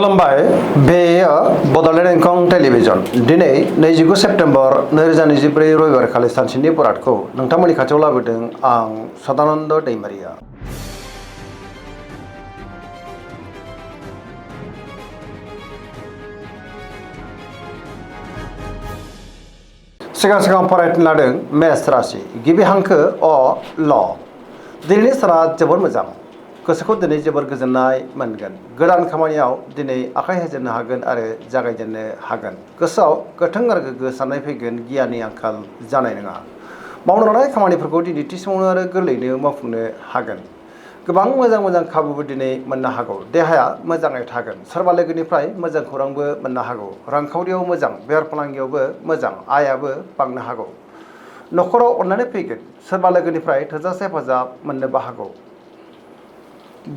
खुलुमबाय बेयो बड'लेण्ड इंखं टेलिभिजन दिनै 29 सेप्तेम्बर 2024 रबिबार खालि सानसेनि बरादखौ नोंथांमोननि खाथियाव लाबोदों आं सदानन्द दैमारिया। सिगां फरायनो लादों मेष राशि गिबि हांखो अ ल। दिनैनि साना जोबोर मोजां, गोसोखौ दिनै जोबोर गोजोननाय मोनगोन। गोदान खामानियाव दिनै आखाइ होजेननो हागोन आरो जागायजेननो हागोन। गोसोआव गोथों आरो गोग्गो साननाय फैगोन, गियाननि आंखाल जानाय नङा। मावनो लानाय खामानिफोरखौ दिनै थि समावनो आरो गोरलैयैनो मावफुंनो हागोन। गोबां मोजां खाबुबो दिनै मोननो हागौ। देहाया मोजाङै थागोन। सोरबा लोगोनिफ्राय मोजां खौरांबो मोननो हागौ। रांखावरियाव मोजां, बेफार फालांगियावबो मोजां, आयाबो बांनो हागौ। न'खराव अननानै फैगोन। सोरबा लोगोनिफ्राय थोजासे हेफाजाब मोननोबो हागौ।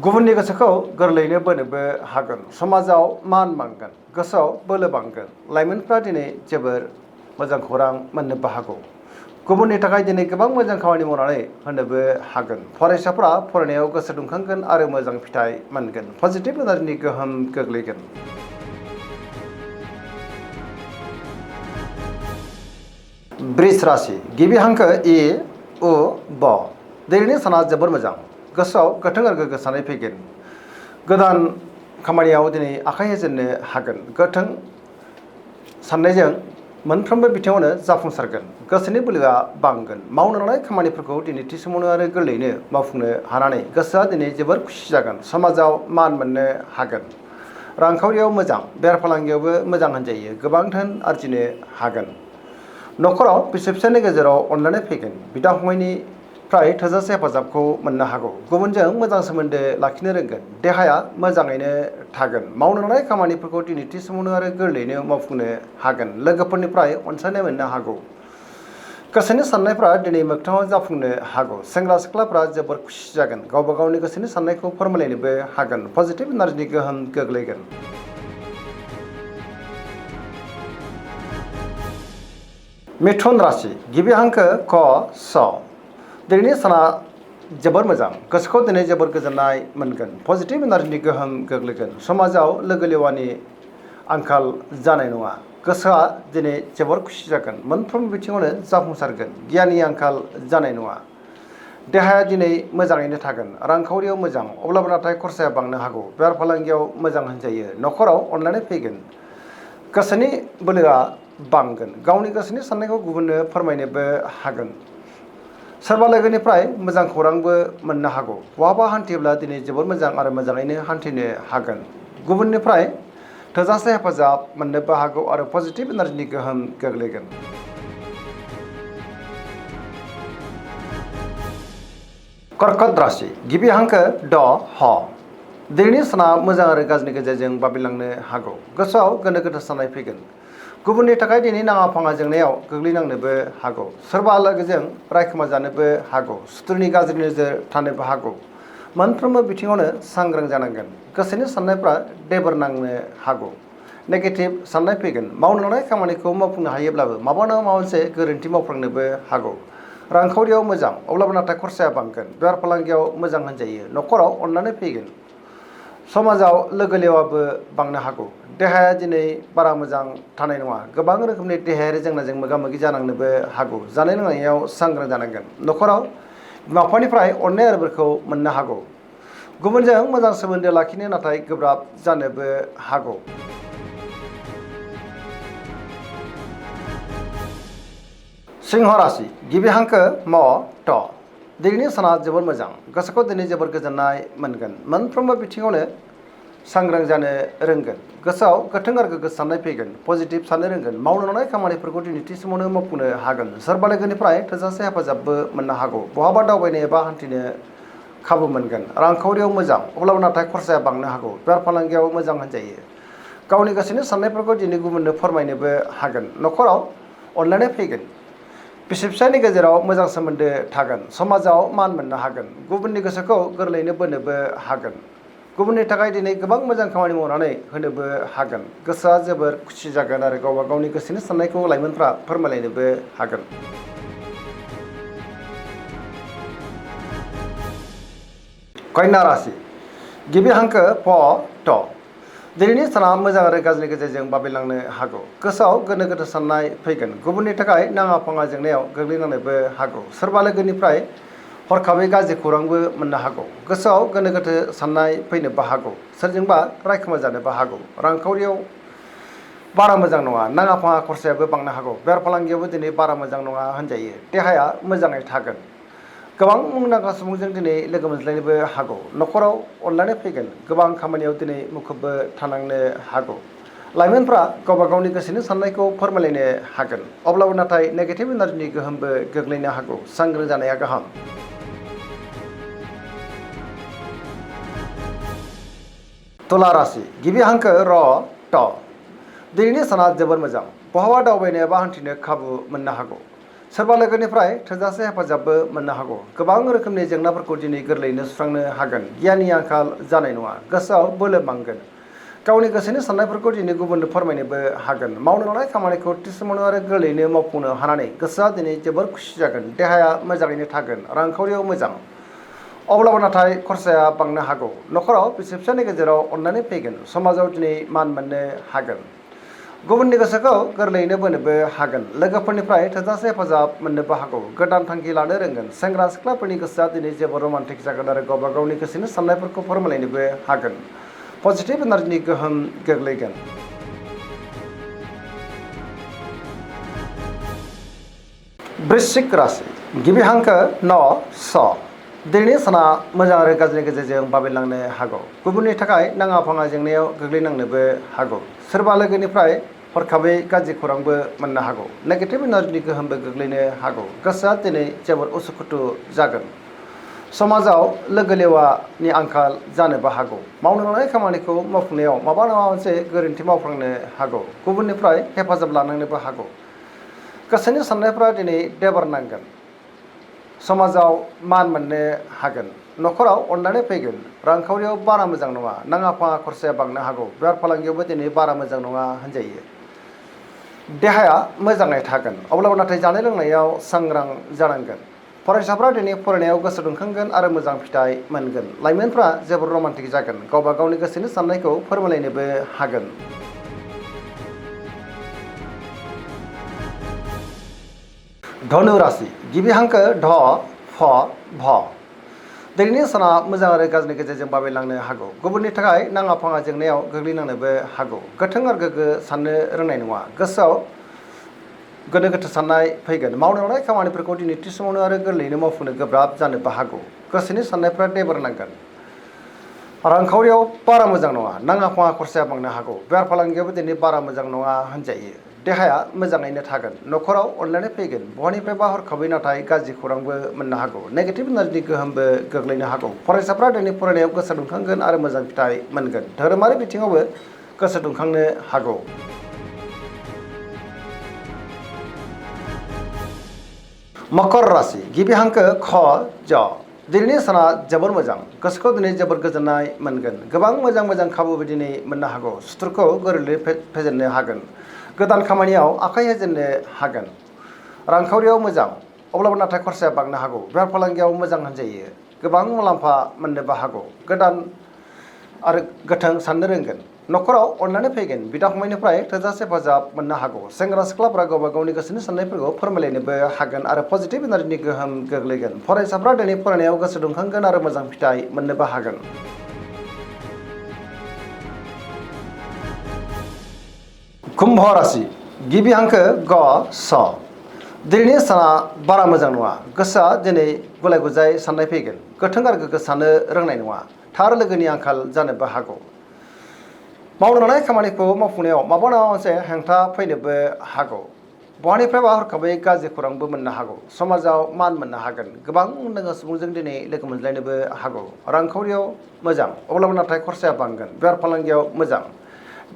गुबुननि गोसोखौ गोरलैयैनो बोनोबो हागोन। समाजाव मान बांगोन, गोसोआव बोलो बांगोन। लाइमोनफ्रा दिनै जोबोर मोजां खौरां मोननोबो हागौ। गुबुननि थाखाय दिनै गोबां मोजां खामानि मावनानै होनोबो हागोन। फरायसाफ्रा फरायनायाव गोसो दुंखांगोन आरो मोजां फिथाइ मोनगोन। पजिटिभ एनार्जिनि गोहोम गोग्लैगोन। वृष राशि गिबि हांखो इ उ ब। दिनैनि साना जोबोर मोजां, गोसोआव गोथों आरो गोग्गो साननाय फैगोन। गोदान खामानियाव दिनै आखाइ होजेननो हागोन। गोथों साननायजों मोनफ्रोमबो बिथिङावनो जाफुंसारगोन। गोसोनि बोलोआ बांगोन। मावनो लानाय खामानिफोरखौ दिनै थि समावनो आरो गोरलैयैनो मावफुंनो हानानै गोसोआ दिनै जोबोर खुसि जागोन। समाजाव मान मोननो हागोन। रांखावरियाव मोजां, बेफार फालांगियावबो मोजां होनजायो। गोबां धोन आरजिनो हागोन। न'खराव बिसि फिसायनि गेजेराव अनलायनाय फैगोन। बिदा फंबायनिफ्राय थोजासे हेफाजाबखौ मोननो हागौ। गुबुनजों मोजां सोमोन्दो लाखिनो रोंगोन। देहाया मोजाङैनो थागोन। मावनो लानाय खामानिफोरखौ दिनै थि समावनो आरो गोरलैयैनो मावफुंनो हागोन। लोगोफोरनिफ्राय अनसायनाय मोननो हागौ। गोसोनि साननायफ्रा दिनै मोगथाङाव जाफुंनो हागौ। सेंग्रा सिख्लाफ्रा जोबोर खुसि जागोन। गावबा गावनि गोसोनि साननायखौ फोरमायलायनोबो हागोन। पजिटिभ एनार्जिनि गोहोम गोग्लैगोन। मिथुन राशि गिबि हांखो क स। दिनैनि साना जोबोर मोजां, गोसोखौ दिनै जोबोर गोजोननाय मोनगोन। पजिटिभ एनार्जिनि गोहोम गोग्लैगोन। समाजाव लोगो लेवानि आंखाल जानाय नङा। गोसोआ दिनै जोबोर खुसि जागोन। मोनफ्रोम बिथिङावनो जाफुंसारगोन। गियाननि आंखाल जानाय नङा। देहाया दिनै मोजाङैनो थागोन। रांखावरियाव मोजां, अब्लाबो नाथाय खरसाया बांनो हागौ। बेफार फालांगियाव मोजां होनजायो। न'खराव अनलायनाय फैगोन। गोसोनि बोलोआ बांगोन। गावनि गोसोनि साननायखौ गुबुननो फोरमायनोबो हागोन। सोरबा लोगोनिफ्राय मोजां खौरांबो मोननो हागौ। बहाबा हान्थियोब्ला दिनै जोबोर मोजां आरो मोजाङैनो हान्थिनो हागोन। गुबुननिफ्राय थोजासे हेफाजाब मोननोबो हागौ आरो पजिटिभ एनार्जिनि गोहोम गोग्लैगोन। कर्कट राशि गिबि हांखो ड ह। दिनैनि साना मोजां आरो गाज्रिनि गेजेरजों बाबेनलांनो हागौ। गोसोआव गोनो गोथो साननाय फैगोन। गुबुननि थाखाय दिनै नाङा फाङा जेंनायाव गोग्लैनांनोबो हागौ। सोरबा लोगोजों रायखोमा जानोबो हागौ। सुथुरनि गाज्रि नोजोर थानोबो हागौ। मोनफ्रोमबो बिथिङावनो सांग्रां जानांगोन। गोसोनि साननायफ्रा देबोर नांनो हागौ। नेगेटिभ साननाय फैगोन। मावनो लानाय खामानिखौ मावफुंनो हायोब्लाबो माबा नङा माबा मोनसे गोरोन्थि मावफ्लांनोबो हागौ। रांखावरियाव मोजां, अब्लाबो नाथाय खरसाया बांगोन। बेफार फालांगियाव मोजां होनजायो। न'खराव अननानै फैगोन। समाजाव लोगो लेवाबो बांनो हागौ। देहाया दिनै बारा मोजां थानाय नङा। गोबां रोखोमनि देहायारि जेंनाजों मोगा मोगि जानांनोबो हागौ। जानाय लोंनायाव सांग्रां जानांगोन। न'खराव बिमा बिफानिफ्राय अननाय आरो बोरखौ मोननो हागौ। गुबुनजों मोजां सोमोन्दो लाखिनो नाथाय गोब्राब जानोबो हागौ। सिंह राशि गिबि हांखो म ट। दिनैनि साना जोबोर मोजां, गोसोखौ दिनै जोबोर गोजोननाय मोनगोन। मोनफ्रोमबो बिथिङावनो सांग्रां जानो रोंगोन। गोसोआव गोथों आरो गोग्गो साननाय फैगोन। पजिटिभ साननो रोंगोन। मावनो लानाय खामानिफोरखौ दिनै थि समावनो मावफुंनो हागोन। सोरबा लोगोनिफ्राय थोजासे हेफाजाबबो मोननो हागौ। बहाबा दावबायनो एबा हान्थिनो खाबु मोनगोन। रांखावरियाव मोजां, अब्लाबो नाथाय खरसाया बांनो हागौ। बेफार फालांगियाव मोजां होनजायो। गावनि गोसोनि साननायफोरखौ दिनै गुबुननो फोरमायनोबो हागोन। न'खराव अनलायनाय फैगोन। बिसि फिसायनि गेजेराव मोजां सोमोन्दो थागोन। समाजाव मान मोननो हागोन। गुबुननि गोसोखौ गोरलैयैनो बोनोबो हागोन। गुबुननि थाखाय दिनै गोबां मोजां खामानि मावनानै होनोबो हागोन। गोसोआ जोबोर खुसि जागोन आरो गावबा गावनि गोसोनि साननायखौ लाइमोनफ्रा फोरमायलायनोबो हागोन। कन्या राशि गिबि हांखो प ट। दिनैनि साना मोजां आरो गाज्रिनि गेजेरजों बाबेलांनो हागौ। गोसोआव गोनो गोथो साननाय फैगोन। गुबुननि थाखाय नाङा फाङा जेंनायाव गोग्लैनांनोबो हागौ। सोरबा लोगोनिफ्राय हरखाबै गाज्रि खौरांबो मोननो हागौ। गोसोआव गोनो गोथो साननाय फैनोबो हागौ। सोरजोंबा रायखोमाजानोबो हागौ। रांखावरियाव बारा मोजां नङा। नाङा फाङा खरसायाबो बांनो हागौ। बेफार फालांगियावबो दिनै बारा मोजां नङा होनजायो। देहाया मोजाङै थागोन। गोबां मुंदांखा सुबुंजों दिनै लोगो मोनज्लायनोबो हागौ। न'खराव अनलायनाय फैगोन। गोबां खामानियाव दिनै मुखुबबो थानांनो हागौ। लाइमोनफ्रा गावबा गावनि गोसोनि साननायखौ फोरमायलायनो हागोन। अब्लाबो नाथाय नेगेटिभ एनार्जिनि गोहोमबो गोग्लैनो हागौ। सांग्रां जानाया गाहाम। तुला राशि गिबि हांखो र ट। दिनैनि साना जोबोर मोजां। बहाबा दावबायनो एबा हान्थिनो खाबु मोननो हागौ। सोरबा लोगोनिफ्राय थोजासे हेफाजाबबो मोननो हागौ। गोबां रोखोमनि जेंनाफोरखौ दिनै गोरलैयैनो सुस्रांनो हागोन। गियाननि आंखाल जानाय नङा। गोसोआव बोलो बांगोन। गावनि गोसोनि साननायफोरखौ दिनै गुबुननो फोरमायनोबो हागोन। मावनो लानाय खामानिखौ थि समावनो आरो गोरलैयैनो मावफुंनो हानानै गोसोआ दिनै जोबोर खुसि जागोन। देहाया मोजाङैनो थागोन। रांखावरियाव मोजां। अब्लाबो नाथाय खरसाया बांनो हागौ। न'खराव बिसि फिसायनि गेजेराव अननानै फैगोन। समाजाव दिनै मान मोननो हागोन। गुबुननि गोसोखौ गोरलैयैनो बोनोबो हागोन। लोगोफोरनिफ्राय थोजासे हेफाजाब मोननोबो हागौ। गोदान थांखि लानो रोंगोन। सेंग्रा सिख्लाफोरनि गोसोआ दिनै जोबोर रमान्टिक जागोन आरो गावबा गावनि गोसोनि साननायफोरखौ फोरमायलायनोबो हागोन। पजिटिभ एनार्जिनि गोहोम गोग्लैगोन। वृश्चिक राशि गिबि हांखो न स। दिनैनि साना मोजां आरो गाज्रिनि गेजेरजों बाबेलांनो हागौ। गुबुननि थाखाय नाङा फाङा जेंनायाव गोग्लैनांनोबो हागौ। सोरबा लोगोनिफ्राय हरखाबै गाज्रि खौरांबो मोननो हागौ। नेगेटिभ एनार्जिनि गोहोमबो गोग्लैनो हागौ। गोसोआ दिनै जोबोर उसुखुथु जागोन। समाजाव लोगो लेवानि आंखाल जानोबो हागौ। मावनो लानाय खामानिखौ मावफुंनायाव माबा नङा मोनसे गोरोन्थि मावफ्लांनो हागौ। गुबुननिफ्राय हेफाजाब लानांनोबो हागौ। गोसोनि साननायफ्रा दिनै देबार नांगोन। समाजाव मान मोननो हागोन। न'खराव अननानै फैगोन। रांखावरियाव बारा मोजां नङा। नाङा फाङा खरसाया बांनो हागौ। बेफार फालांगियावबो दिनै बारा मोजां नङा होनजायो। देहाया मोजाङै थागोन। अब्लाबो नाथाय जानाय लोंनायाव सांग्रां जानांगोन। फरायसाफ्रा दिनै फरायनायाव गोसो दुंखांगोन आरो मोजां फिथाइ मोनगोन। लाइमोनफ्रा जोबोर रमान्टिक जागोन। गावबा गावनि गोसोनि साननायखौ फोरमायलायनोबो हागोन। धनु राशि गिबि हांखो ढ फ भ। दिनैनि साना मोजां आरो गाज्रिनि गेजेरजों बाबेलांनो हागौ। गुबुननि थाखाय नाङा फाङा जेंनायाव गोग्लैनांनोबो हागौ। गोथों आरो गोग्गो साननो रोंनाय नङा। गोसोआव गोनो गोथो साननाय फैगोन। मावनो लानाय खामानिफोरखौ दिनै थि समावनो आरो गोरलैयैनो मावफुंनो गोब्राब जानोबो हागौ। गोसोनि साननायफ्रा देबार नांगोन। रांखावरियाव बारा मोजां नङा। नाङा फाङा खरसाया बांनो हागौ। बेफार फालांगियावबो दिनै बारा मोजां नङा होनजायो। देहाया मोजाङैनो थागोन। न'खराव अनलायनाय फैगोन। बहानिफ्रायबा हरखाबै नाथाय गाज्रि खौरांबो मोननो हागौ। नेगेटिभ एनार्जिनि गोहोमबो गोग्लैनो हागौ। फरायसाफ्रा दिनै फरायनायाव गोसो दुंखांगोन आरो मोजां फिथाइ मोनगोन। धोरोमारि बिथिङावबो गोसो दुंखांनो हागौ। मकर राशि गिबि हांखो ख ज। दिनैनि साना जोबोर मोजां। गोसोखौ दिनै जोबोर गोजोननाय मोनगोन। गोबां मोजां मोजां खाबुबो दिनै मोननो हागौ। सुथुरखौ गोरलैयै फेजेननो हागोन। गोदान खामानियाव आखाइ होजेननो हागोन। रांखावरियाव मोजां। अब्लाबो नाथाय खरसाया बांनो हागौ। बेफार फालांगियाव मोजां होनजायो। गोबां मुलाम्फा मोननोबो हागौ। गोदान आरो गोथों साननो रोंगोन। न'खराव अननानै फैगोन। बिदा फंबायनिफ्राय थोजासे हेफाजाब मोननो हागौ। सेंग्रा सिख्लाफ्रा गावबा गावनि गोसोनि साननायफोरखौ फोरमायलायनोबो हागोन आरो पजिटिभ एनार्जिनि गोहोम गोग्लैगोन। फरायसाफ्रा दिनै फरायनायाव गोसो दुंखांगोन आरो मोजां फिथाइ मोननोबो हागोन। कुम्भ राशि गिबि हांखो ग स। दिनैनि साना बारा मोजां नङा। गोसोआ दिनै गुलाय गुजाय साननाय फैगोन। गोथों आरो गोग्गो साननो रोंनाय नङा। थार लोगोनि आंखाल जानोबो हागौ। मावनो लानाय खामानिखौ मावफुंनायाव माबा नङा मोनसे हेंथा फैनोबो हागौ। बहानिफ्रायबा हरखाबै गाज्रि खौरांबो मोननो हागौ। समाजाव मान मोननो हागोन। गोबां मुंदांखा सुबुंजों दिनै लोगो मोनज्लायनोबो हागौ। रांखावरियाव मोजां। अब्लाबो नाथाय खरसाया बांगोन। बेफार फालांगियाव मोजां।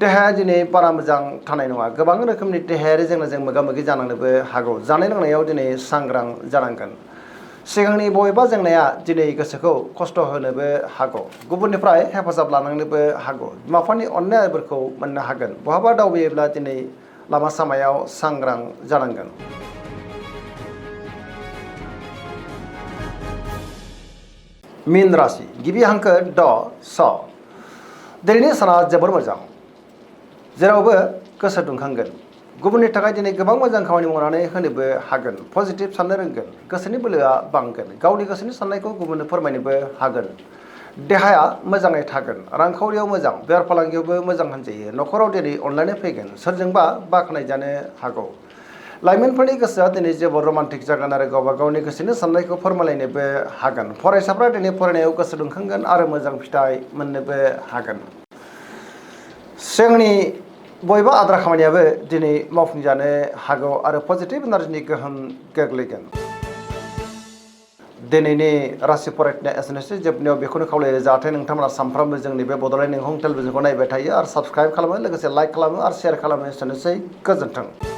देहाया दिनै बारा मोजां थानाय नङा। गोबां रोखोमनि देहायारि जेंनाजों मोगा मोगि जानांनोबो हागौ। जानाय लोंनायाव दिनै सांग्रां जानांगोन। सिगांनि बबेबा जेंनाया दिनै गोसोखौ खस्थ' होनोबो हागौ। गुबुननिफ्राय हेफाजाब लानांनोबो हागौ। बिमा बिफानि अननाय आरिफोरखौ मोननो हागोन। बहाबा दावबायोब्ला दिनै लामा सामायाव सांग्रां जानांगोन। मीन राशि गिबि हांखो ड स। दिनैनि साना जोबोर मोजां जेरावबो गोसो दुंखांगोन गुबुननि थाखाय दिनै गोबां मोजां खामानि मावनानै होनोबो हागोन पजिटिभ साननो रोंगोन गोसोनि बोलोआ बांगोन गावनि गोसोनि साननायखौ गुबुननो फोरमायनोबो हागोन देहाया मोजाङै थागोन रांखावरियाव मोजां बेफार फालांगियावबो मोजां होनजायो न'खराव दिनै अनलायनाय फैगोन सोरजोंबा बाख्नाय जानो हागौ लाइमोनफोरनि गोसोआ दिनै जोबोर रमान्टिक जागोन आरो गावबा गावनि गोसोनि साननायखौ फोरमायलायनोबो हागोन फरायसाफ्रा दिनै फरायनायाव गोसो दुंखांगोन आरो मोजां फिथाइ मोननोबो हागोन जोंनि बयबो आद्रा खामानियाबो दिनै मावफुंजानो हागौ आरो पजिटिभ एनार्जिनि गोहोम गोग्लैगोन दिनैनि राशि फरायनाया एसेनोसै जोबनायाव बेखौनो खावलायो जाहाथे नोंथांमोना सानफ्रोमबो जोंनि बे बड'लेण्ड इंखं टेलिभिजनखौ नायबाय थायो आरो साबस्क्राइब खालामो लोगोसे लाइक खालामो आरो शेयार खालामो एसेनोसै गोजोन्थों।